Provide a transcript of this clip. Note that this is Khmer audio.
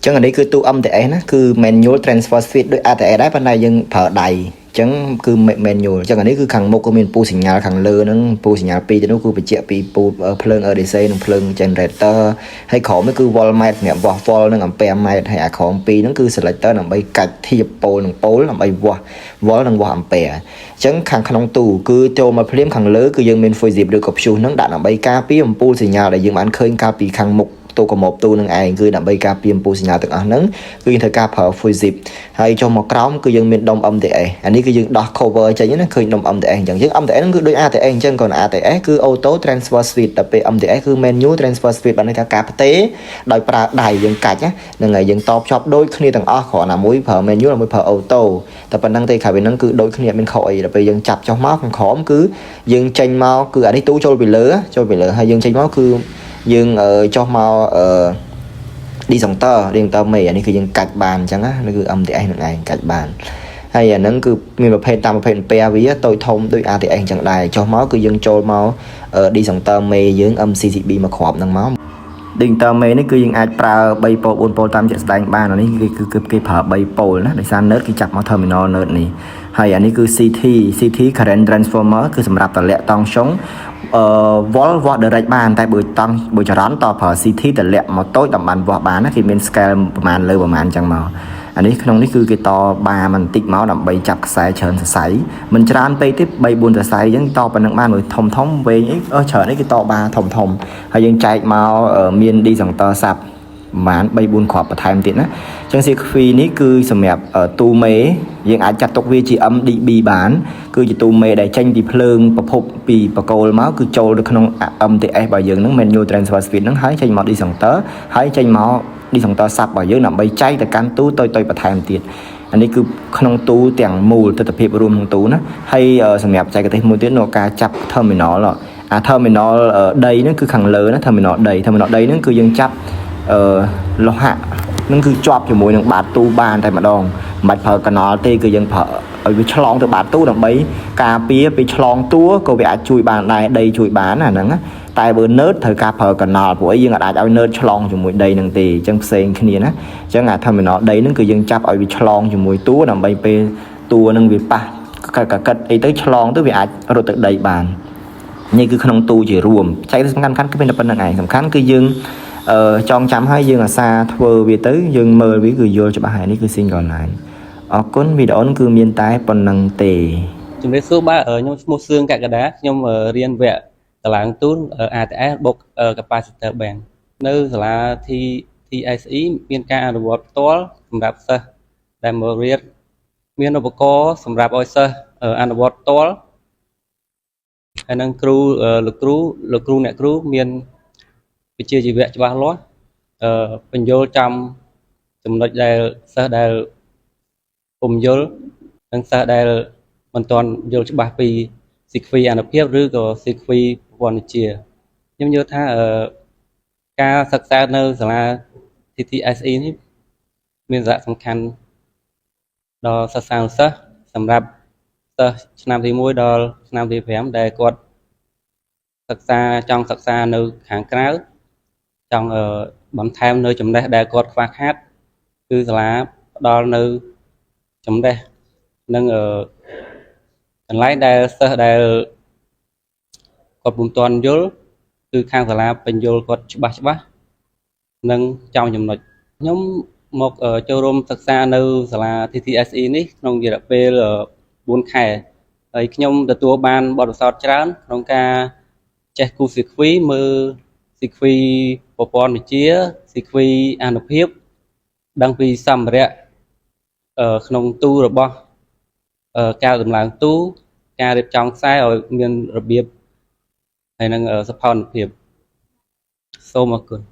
ចឹងអានេះគឺទូ MTS ណាគឺ manual transfer switch ដូច ATS ដែរប៉ុន្តែយើងប្រើដៃអញ្ចឹងគឺ manual អញ្ចឹងអានេះគឺខាងមុខក៏មានពូសញ្ញាខាងលើហ្នឹងពូសញ្ញាពីរទៅនោះគឺបញ្ជាក់ពីពូភ្លើង EDC និងភ្លើង generator ហើយក្រោមនេះគឺ voltmeter សម្រាប់វាស់ volt និង ampere meter ហើយអាក្រោមពីរហ្នឹងគឺ selector ដើម្បីកាច់ធៀបប៉ូលនិងប៉ូលដើម្បីវាស់ volt និងវាស់ ampere អញ្ចឹងខាងក្នុងទូគឺចូលមកភ្លាមខាងលើគឺយើងមាន fusible ឬក៏ fuse ហ្នឹងដាក់ដើម្បីការពារអំពូលសញ្ញាដែលយើងបានឃើញកាលពីខាងមុខទូកម៉ូបទូនឹងឯងគឺដើម្បីការពារអំពូលសញ្ញាទាំងអស់ហ្នឹងគឺយើងត្រូវការប្រើ fusible ហើយចុះមកក្រោមគឺយើងមានដុំ MTS អានេះគឺយើងដោះ cover ចេញណាឃើញដុំ MTS អញ្ចឹងយើង MTS ហ្នឹងគឺដូច ATS អញ្ចឹងគ្រាន់ ATS គឺ auto transfer switch ដល់ពេល MTS គឺ manual transfer switch បានន័យថាការផ្ទេរដោយប្រើដៃយើងកាច់ណាហ្នឹងហើយយើងតភ្ជាប់ដូចគ្នាទាំងអស់គ្រាន់តែមួយប្រើ manual មួយប្រើ auto តែប៉ុណ្្នឹងទេក្រៅពីហ្នឹងគឺដូចគ្នាអត់មានខុសអីដល់ពេលយើងចាប់ចុះមកខាងក្រោមគឺយើងចេញមកគឺអានេះទូចូលពីលើចូលពីលើហើយយើងចេញមកគឺយើងចុះមកអឺ disjoncteur disjoncteur មេអានេះគឺយើងកាច់បានអញ្ចឹងណានេះគឺ MTS នឹងឯងកាច់បានហើយអាហ្នឹងគឺមានប្រភេទតាមប្រភេទ ampere វាតូចធំដូច ATS អញ្ចឹងដែរចុះមកគឺយើងចូលមក disjoncteur មេយើង MCCB មកគ្រាប់ហ្នឹងមក disjoncteur មេនេះគឺយើងអាចប្រើ3ប៉ូល4ប៉ូលតាមជាក់ស្ដែងបានអានេះគឺគឺគេប្រើ3ប៉ូលណាដោយសារ neutre គេចាប់មក terminal neutre នេះហើយអានេះគឺ CT CT current transformer គឺសម្រាប់តម្លាក់តង់ស្យុងអឺ volt វាស់ direct បានតែបើតង់បើចរន្តតប្រើ CT តម្លាក់មកតូចដើម្បីបានវាស់បានណាគេមាន scale ប្រហែលលើប្រហែលអញ្ចឹងមកអានេះក្នុងនេះគឺគេតបាបន្តិចមកដើម្បីចាប់ខ្សែច្រើនសរសៃមិនច្រើនពេកទេ3 4សរសៃអញ្ចឹងតប៉ុណ្្នឹងបានមួយធំធំវែងអីអឺច្រើនអីគេតបាធំធំហើយយើងចែកមកមាន disjoncteur sub ប្រហែល3 4គ្រាប់បន្ថែមទៀតណាអញ្ចឹង circuit នេះគឺសម្រាប់ទូមេយើងអាចចាត់ទុកវាជា MDB បានគឺជាទូមេដែលចេញពីភ្លើងប្រភពពីបកគោលមកគឺចូលទៅក្នុង MTS របស់យើងហ្នឹង manual transfer switch ហ្នឹងហើយចេញមក disjoncteur ហើយចេញមក disjoncteur sub របស់យើងដើម្បីចែកទៅកាន់ទូតូចៗបន្ថែមទៀតអានេះគឺក្នុងទូទាំងមូលទស្សនវិជ្ជារួមក្នុងទូណាហើយសម្រាប់បច្ចេកទេសមួយទៀតនៅការចាប់ terminal អា terminal ដីហ្នឹងគឺខាងលើណា terminal ដី terminal ដីហ្នឹងគឺយើងចាប់អឺលោហៈនឹងគឺជាប់ជាមួយនឹងបាតទូបានតែម្ដងមិនបាច់ប្រើកណល់ទេគឺយើងប្រើឲ្យវាឆ្លងទៅបាតទូដើម្បីការពារពេលឆ្លងតួក៏វាអាចជួយបានដែរដីជួយបានណាហ្នឹងណាតែបើ neutre ត្រូវការប្រើកណល់ព្រោះអីយើងអាចឲ្យ neutre ឆ្លងជាមួយដីនឹងទេអញ្ចឹងផ្សេងគ្នាណាអញ្ចឹងអា terminal ដីហ្នឹងគឺយើងចាប់ឲ្យវាឆ្លងជាមួយតួដើម្បីពេលតួនឹងវាប៉ះកកកិតអីទៅឆ្លងទៅវាអាចរត់ទៅដីបាននេះគឺក្នុងទូជារួមចែកសំខាន់ៗគឺមានតែប៉ុណ្្នឹងឯងសំខាន់គឺយើងអឺចងចាំឲ្យយើងអាសាធ្វើវាទៅយើងមើលវាគឺយល់ច្បាស់ហើយនេះគឺ single line អរគុណវីដេអូនេះគឺមានតែប៉ុណ្្នឹងទេ ជំរាបសួរបាទខ្ញុំឈ្មោះសឿងកក្កដាខ្ញុំរៀនវគ្គតឡើងទូន ATS បុក capacitor bank នៅសាលា TSE មានការអនុវត្តផ្ទាល់សម្រាប់សិស្សដែលមករៀនមានឧបករណ៍សម្រាប់ឲ្យសិស្សអនុវត្តផ្ទាល់ហើយនឹងគ្រូលោកគ្រូលោកគ្រូអ្នកគ្រូមានវិជ្ជាជីវៈច្បាស់លាស់អឺបញ្យល់ចំចំណុចដែលសិស្សដែលពុំយល់និងសិស្សដែលមិនទាន់យល់ច្បាស់ពី circuit អានុភាពឬក៏ circuit ប្រព័ន្ធវិទ្យាខ្ញុំយល់ថាអឺការសិក្សានៅសាលា TTSE នេះមានសារៈសំខាន់ដល់សិស្សានុសិស្សសម្រាប់សិស្សឆ្នាំទី1ដល់ឆ្នាំទី5ដែលគាត់សិក្សាចង់សិក្សានៅខាងក្រៅចង់បន្ថែមនៅចំណេះដែលគាត់ខ្វះខាតគឺសាលាផ្ដល់នៅចំណេះនិងកន្លែងដែលសិស្សដែលគាត់ពុំទាន់យល់គឺខាងសាលាបញ្យល់គាត់ច្បាស់ច្បាស់និងចំចំណុចខ្ញុំមកចូលរួមសិក្សានៅសាលា TTSE នេះក្នុងរយៈពេល4ខែហើយខ្ញុំទទួលបានបទពិសោធន៍ច្រើនក្នុងការចេះគូស circuit មើល circuit ប្រព័ន្ធវិទ្យា circuit អានុភាពដឹងពីសម្ភារៈក្នុងទូរបស់ការតម្លើងទូការរៀបចំខ្សែឲ្យមានរបៀបហើយនឹងសោភ័ណភាពសូមអរគុណ។